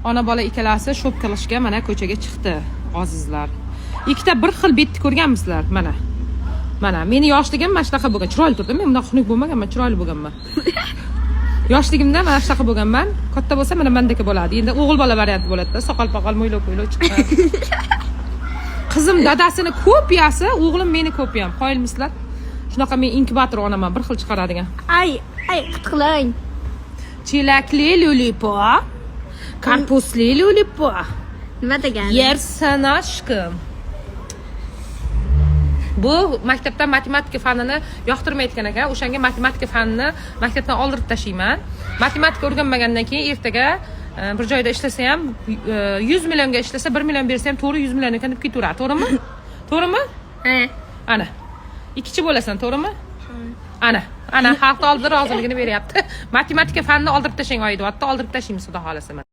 Ona bola ikkalasi shop qilishga mana ko'chaga chiqdi, azizlar. Ikkita bir xil betni ko'rganmisizlar? Mana. Mana meni yoshligim mana shunaqa bo'lgan. Chiroyli turdim. Men bunaqa xunuk bo'lmaganman, chiroyli bo'lganman. Yoshligimda mana shunaqa bo'lganman. Katta bo'lsa, mana mandaka bo'ladi. Endi o'g'il bola varianti bo'ladi-da, soqol poqol, mo'ylov po'ylov chiqqan. Qizim dadasini kopiyasi, o'g'lim meni kopiyam. Qoyilmisizlar? Shunaqa men inkubator onaman, bir xil chiqaradigan. Ay, ay, qitiqlang. Chelakli lollipop, karpuzli lollipop. Nima degani? Yersan, aşkım. Bu maktabda matematika fanini yoqtirmayotgan ekan. O'shanga matematika fanini maktabdan oldirib tashlayman. Matematika o'rganmagandan keyin ertaga bir joyda ishlasa ham, 100 millionga ishlasa, 1 million bersa ham, to'g'ri, 100 million ekan deb ketaveradi, to'g'rimi? To'g'rimi? Ha. Ana. Ikkichi bo'lasan, to'g'rimi? Ana, ana xalqni oldida roziligini beryapti. Matematika fanini oldirib tashlang, oyi, deyapti. Oldirib tashlaymiz, xudo xohlasa mana.